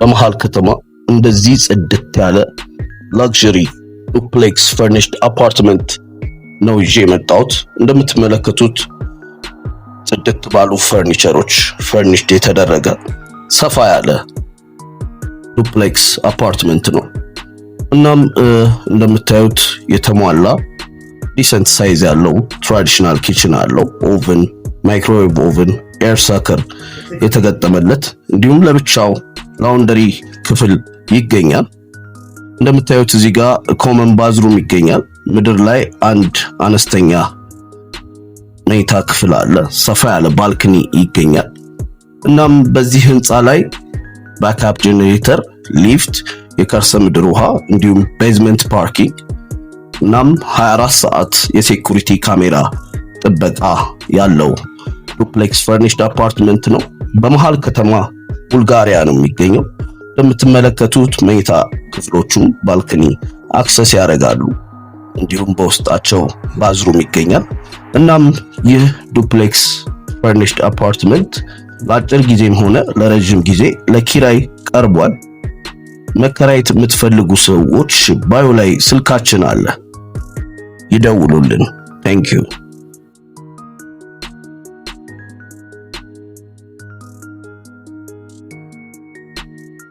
በመሃል ከተማ እንደዚህ ጽድት ያለ luxury duplex furnished apartment ነው ይዤ የመጣሁት። እንደምትመለከቱት ጽድት ባሉ furniture ኦች furnished የተደረገ ሰፋ ያለ duplex apartment ነው። እናም እንደምታዩት የተሟላ decent size ያለው traditional kitchen አለው። Oven፣ microwave oven፣ air sucker የተገጠመለት እንዲሁም ለብቻው laundry ክፍል ይገኛል። እንደምታዩት እዚህ ጋር common bathroom ይገኛል። ምድር ላይ አንድ አነስተኛ መኝታ ክፍል አለ። ሰፋ ያለ balcony ይገኛል። እናም በዚህ ህንፃ ላይ backup generator፣ ሊፍት፣ የከርሰ ምድር ውሃ እንዲሁም basement parking እናም 24 ሰዓት የ security ካሜራ ጥበቃ ያለው duplex furnished apartment ነው። በመሃል ከተማ ቡልጋሪያ ነው የሚገኘው። እንደምትመለከቱት መኝታ ክፍሎቹም balcony access ያደርጋሉ። እንዲሁም በውስጣቸው bathroom ይገኛል። እናም ይህ duplex furnished apartment ለአጭር ጊዜም ሆነ ለረጅም ጊዜ ለኪራይ ቀርቧል። መከራየት የምትፈልጉ ሰዎች bio ላይ ስልካችን አለ፣ ይደውሉልን። Thank you.